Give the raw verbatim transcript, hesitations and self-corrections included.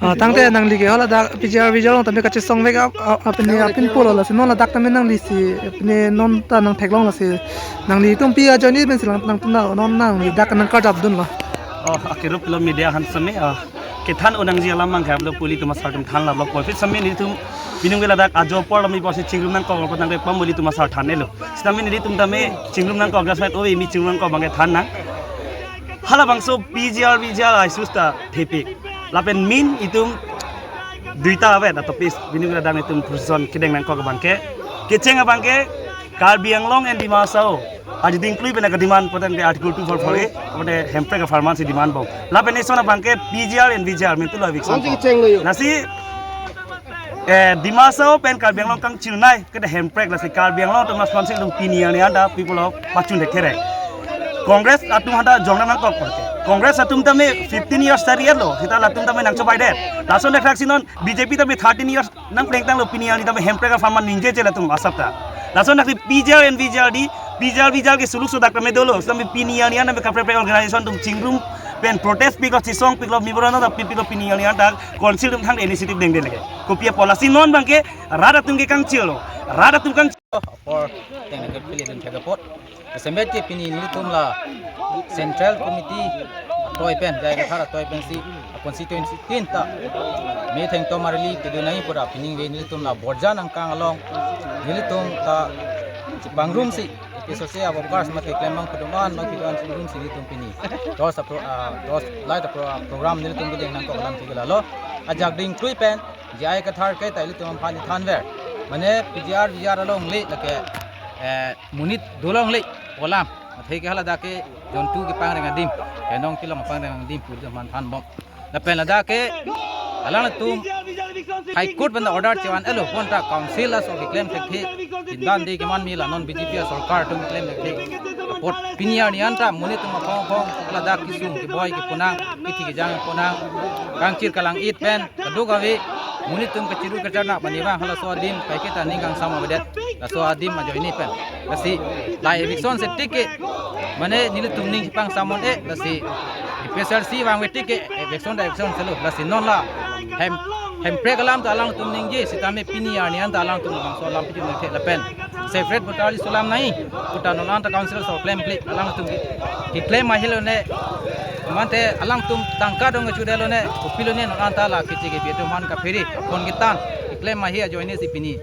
Ah, tangte nangli ke hala dak P G R V G R along tame kachesong vek ap, ap, apni apin pulo lasi non ladak tame nangli si apni non ta nangtheklong lasi nanglitum pi ajoine pensi lang nangtum nang non nangli dak nangkarjap dunlo. Oh, akiruplo media aphan sitame, ah, kethan unangji alam abang ke aplo puli atum asar atum than lablo. Covid sitame nelitum pining ke ladak ajo apor lami bosi chingrum nangkok, tangte pamuli atum asar than-elo. Sitame nelitum tame chingrum nangkok, just wait, ove, imi chingrum nangkok abang ke than nang. Halabangso P G R V G R aisuse ta thepik. Lapen main itum duita ave, atau pis, pining ke ladak nelitum procession kedeng nangkok abang ke. Kecheng abang ke Karbi Anglong and Dima Hasao arideng klui pen kedemand poten ke Article two four four A, poten hemprek apharman si demand bom. Lapen eson abang ke P G R and V G R mentulo eviction. Kongsi kecheng lo yo. Lasi, eh, Dima Hasao pen Karbi Anglong kangchirnai ke hemprek, lasi Karbi Anglong atum asonsi atum pini arni anta people of pachun thekthe re. Congress atum hanta jongna nangkok porke. Congress atum tame fifteen years tari lo, sita latum tame nangchobai det. Lason dak si non B J P tame thirteen years nangplengtanglo, pini arni tame hemprek apharman ningjeje latum asap ta. Lason dak P G R and V G R di, P G R V G R ke suluk sodak tame dolo, tame pini arni anta kaprek kaprek organization atum chingrum pen protest piklo, chesong piklo, memorandum ta pi piklo, pini arni anta council atum thang initiative dengde lake. Kopi apot lasi non abang ke rat atum ke kangchirlo, rat atum kang apor teng nangkepili dunthek apot. Kesemet ke pini nelitum la Central Committee atoi pen, J I Kathar atoi pensi constituency tin ta metheng tomar rally kedun nangji pura pining ve nelitum la Borjan angkang along nelitum ta bangrum si A P S C a-workers mate klembang kedoman bang kedoman si nelitum pini dos apro, ah, dos light apro, ah, program nelitum kedeng nangkok alam ke lalo. Ajak ding klui pen J I Kathar ke ta ilitum aphan thanver. Mane P G R V G R alongle lake, eh, monit dolongle pu alam. Athe ke hala dak ke jontu kepangreng adim, kenong kelong pangreng adim pu ilitum aphan thanbom. Lapen ladak ke alanglitum High Court pen order chevan-elo, bonta council aso keklem thekthe, pindan de keman mila non B J P asorkar atum keklem thekthe. Apot pini arni anta monit atum aphong aphong ladak kesung keboi kepunang, kithi kejang kepunang, kangchir kalang-it pen kaduk ave, monit atum kachiru kacharna bani bang halaso adim kaiketa ning kangsam avedet, laso adim ajoine pen. Lasi la eviction si tik ke, mane nelitum ning pangsamon e, lasi A P H L C vangve tik ke, eviction ta eviction selo, lasi non la hem, hemprek alam ta alangtum ningje, sitame pini arni anta alangtum labangso alam pijun thekthe lapen separate voter list alam nangji puta non anta council aso klemkle alangtum ke, keklem ahi lone, mante alangtum tangka dong kachudelo ne, kopilo ne non anta la keche kebi atum aphan kaphere, kon ketan, keklem ahi ajoine si pini.